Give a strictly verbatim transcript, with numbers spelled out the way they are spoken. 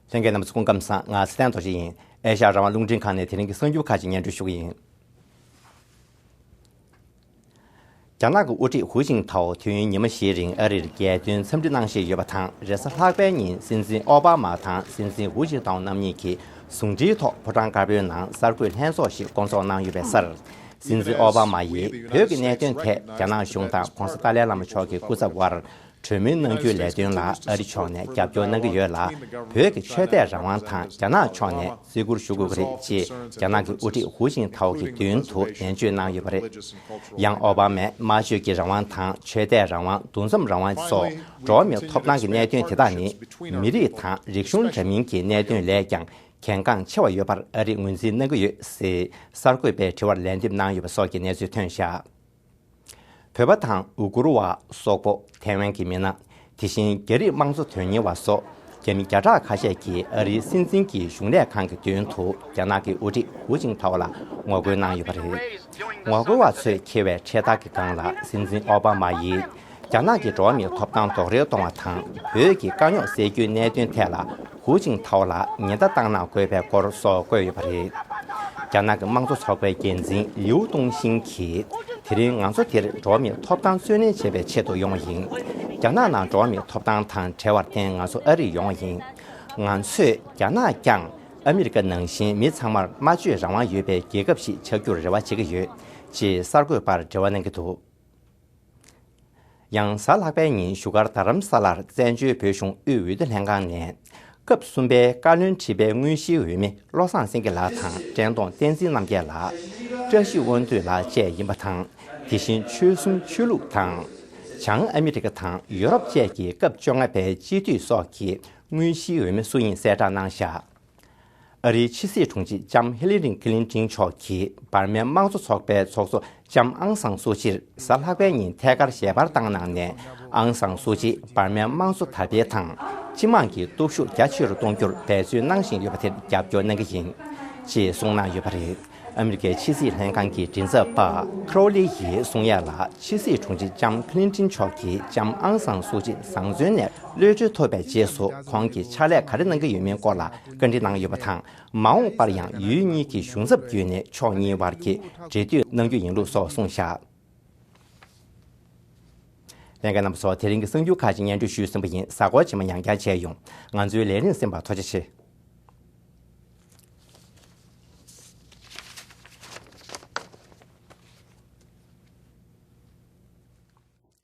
ལྷན་རྒྱས་རྣམ་པ་ཚོ་སྐུ་ཁམས་བཟང་། ང་ཚེ་བརྟན་རྡོ་རྗེ་ཡིན། ཨེ་ཤ་ཡ་རང་དབང་རླུང་འཕྲིན་ཁང་ནས་དེ་རིང་གི་གསར་འགྱུར་ཁག་ཅིག་སྙན་སྒྲོན་ཞུ་གི་ཡིན། རྒྱ་ནག་གི་དབུ་ཁྲིད་ཧུའུ་ཅིན་ཐའོ་དུས་ཡུན་ཉི་མ་བཞིའི་རིང་ཨ་རིར་རྒྱལ་དོན་འཚམས་འདྲི་གནང་བཞིན་ཡོད་པ་དང་། རེས་གཟའ་ལྷག་པའི་ཉིན་སྲིད་འཛིན་ཨོ་བྷ་མ་དང་སྲིད་འཛིན་ཧུའུ་ཅིན་ཐའོ་རྣམ་གཉིས་ཀྱིས་ཟུང་འབྲེལ་ཐོག་ཕོ་བྲང་དཀར་པོའི་ནང་གསར་འགོད་ལྷན་ཚོགས་ཤིག་བསྐོང་ཚོགས་གནང་ཡོད་པའི་སར། སྲིད་འཛིན་ཨོ་བྷ་མ་ཡིས་བོད་ཀྱི་གནད་དོན་ཐད་རྒྱ་ནག་གཞུང་དང་༧གོང་ས་ཏཱ་ལའི་བླ་མ་མཆོག་གི་སྐུ་ཚབ་དབར་གྲོས་མོལ་གནང་རྒྱུའི་ལས་དོན་ལ་ཨ་རི་ཕྱོགས་ནས་རྒྱབ་སྐྱོར་གནང་གི་ཡོད་ལ། བོད་ཀྱི་ཆོས་དད་རང་དབང་དང་རྒྱ་ནག་ཕྱོགས་ནས་བརྩི་བཀུར་ཞུ་དགོས་ཀྱི་རེད་ཅེས་རྒྱ་ནག་གི་དབུ་ཁྲིད་ཧུའུ་ཅིན་ཐའོ་གི་མདུན་དུ་ནན་བརྗོད་གནང་ཡོད་པ་རེད། ཡང་ཨོ་བྷ་མས་སྨྲ་བརྗོད་ཀྱི་རང་དབང་དང་ཆོས་དད་རང་དབང་། འདུ་འཛོམས་རང་དབང་སོགས་འགྲོ་བ་མིའི་ཐོབ་ཐང་གི་གནད་དོན་དེ་དག་ནི་མི་རིགས་དང་རིག་གཞུང་འདྲ་མིན་གྱི་གནད་དོན་ལས་ཀྱང་གལ་འགངས་ཆེ་བ་ཡོད་པར་ཨ་རིས་ངོས་འཛིན་གནང་གི་ཡོད་ཅེས་གསར་འགོད་པའི་དྲི་བར་ལན་འདེབས་གནང་ཡོད་པ་སོགས་ཀྱི་གནས་ཚུལ་ཐོན་བཞག་བོད་པ་དང་ཨུ་གུར་བ། སོག་པོ། ཐའེ་ཝན་གྱི་མི་སྣ། དེ་བཞིན་རྒྱ་རིགས་དམངས་གཙོ་དོན་གཉེར་བ་སོགས་རྒྱ་མི་བརྒྱ་ཕྲག་ཁ་ཤས་ཀྱིས་ཨ་རིའི་སྲིད་འཛིན་གྱི་གཞུང་ལས་ཁང་གི་མདུན་དུ་རྒྱ་ནག་གི་དབུ་ཁྲིད་ཧུའུ་ཅིན་ཐའོ་ལ་ངོ་རྒོལ་གནང་ཡོད་པ་རེད། ངོ་རྒོལ་བ་ཚོས་འཁྱེར་བའི་ཁྲལ་དར་གྱི་སྒང་ལ་སྲིད་འཛིན་ཨོ་བྷ་མ་ཡིས་རྒྱ་ནག་གི་འགྲོ་བ་མིའི་ཐོབ་ཐང་རྡོག་རོལ་གཏོང་བ་དང་བོད་ཀྱི་དཀའ་རྙོག་སེལ་རྒྱུའི་གནད་དོན་ཐད་ལ་ཧུའུ་ཅིན་ཐའོ་ལ་ཉེན་བརྡ་བཏང་གནང་དགོས་པའི་སྐོར་སོགས་བཀོད་ཡོད་པ་རེད། རྒྱ་ནག་གི་དམངས་གཙོ་ཚོགས་པའི་འགན་འཛིན་ལིའུ་ཏུང་ཤིང་གིས། དེ་རིང་ང་ཚོ་འདིར་འགྲོ་བ་མིའི་ཐོབ་ཐང་རྩོད་ལེན་བྱེད་པའི་ཆེད་དུ་ཡོང་བ་ཡིན། རྒྱ་ནག་ནང་འགྲོ་བ་མིའི་ཐོབ་ཐང་དང་བྲལ་བར་བརྟེན་ང་ཚོ་ཨ་རིར་ཡོང་བ་ཡིན། ང་ཚོས་རྒྱ་ནག་ཀྱང་ཨ་མི་རི་ཀ་ནང་བཞིན་མི་ཚང་མར་སྨྲ་བརྗོད་རང་དབང་ཡོད་པའི་རྒྱལ་ཁབ་ཞིག་ཆགས་རྒྱུར་རེ་བ་བྱེད་ཀྱི་ཡོད་ཅེས་གསར་འགོད་པར་འབྲེལ་བ་གནང་གི་འདུག་ཡང་གཟའ་ལྷག་པའི་ཉིན་བཞུགས་སྒར་རྡ་རམ་ས་ལར་བཙན་བྱོལ་བོད་གཞུང་དབུས་འོས་བསྡུ་ལྷན་ཁང་ནས་སྐབས་གསུམ་པའི་བཀའ་བློན་ཁྲི་པའི་དངོས་གཞིའི་འོས་མི་བློ་བཟང་སེང་གེ་ལགས་དང་བཀྲས་མཐོང་བསྟན་འཛིན་རྣམ་རྒྱལ་ལགས། བཀྲ་ཤིས་དབང་འདུས་ལགས་བཅས་ཡིན་པ་དང་། དེ་བཞིན་ཆོལ་གསུམ་ཆོས་ལུགས་དང་། བྱང་ཨ་མི་རི་ཀ་དང་ཡུ་རོབ་བཅས་ཀྱི་སྐབས་བཅོ་ལྔ་པའི་སྤྱི་འཐུས་སོགས་ཀྱི་དངོས་གཞིའི་འོས་མི་སུ་ཡིན་གསལ་བསྒྲགས་གནང་བཞག་ཨ་རིའི་ཕྱི་སྲིད་དྲུང་ཆེ་ལྕམ་ཧི་ལི་རི་ཀི་ལིན་ཏིན་མཆོག་གིས་འབར་མའི་དམངས་གཙོ་ཚོགས་པའི་ཚོགས་གཙོ་ལྕམ་ཨང་སང་སུ་ཅིར་གཟའ་ལྷག་པའི་ཉིན་ཐད་ཀར་ཞལ་པར་བཏང་གནང་ནས། ཨང་སང་སུ་ཅི་འབར་མའི་དམངས་གཙོ་དར་སྤེལ་དང་། སྤྱི་དམངས་ཀྱི་སྟོབས་ཤུགས་རྒྱ་ཆེ་རུ་གཏོང་རྒྱུར་འབད་བརྩོན་གནང་བཞིན་ཡོད་པ་དེར་རྒྱབ་སྐྱོར་གནང་གི་ཡིན། ཅེས་གསུངས་གནང་ཡོད་པ་རེད། ཨ་མི་རི་ཀའི་ཕྱི་སྲིད་ལྷན་ཁང་གི་མགྲིན་ཚབ་པ་ཁྲོ་ལི་ཡིས་གསུང་ཡ་ལ། ཕྱི་སྲིད་དྲུང་ཆེ་ལྕམ་ཁི་ལིན་ཏིན་མཆོག་གིས་ལྕམ་ཨང་སང་སུ་ཅི་བཟང་བཙོན་ནས་གློད་གྲོལ་ཐོབ་པའི་རྗེས་སུ་ཁོང་གིས་ཕྱག་ལས་ག་རེ་གནང་གི་ཡོད་མིན་སྐོར་ལ་བཀའ་འདྲི་གནང་ཡོད་པ་དང་། མ་འོངས་པར་ཡང་ཡུལ་གཉིས་ཀྱི་གཞུང་ཚབ་བརྒྱུད་ནས་ཕྱོགས་གཉིས་བར་གྱི་འབྲེལ་མཐུད་གནང་རྒྱུ་ཡིན་ལུགས་སོགས་གསུངས་བཞག་ལྷན་རྒྱས་རྣམ་པ་ཚོ། དེ་རིང་གི་གསར་འགྱུར་ཁག་ཅིག་སྙན་སྒྲོན་ཞུས་ཟིན་པ་ཡིན། གཟའ་འཁོར་རྗེས་མ་ཡང་བསྐྱར་མཇལ་ཡོང་། ང་ཚོའི་ལས་རིམ་གསན་པར་ཐུགས་རྗེ་ཆེ།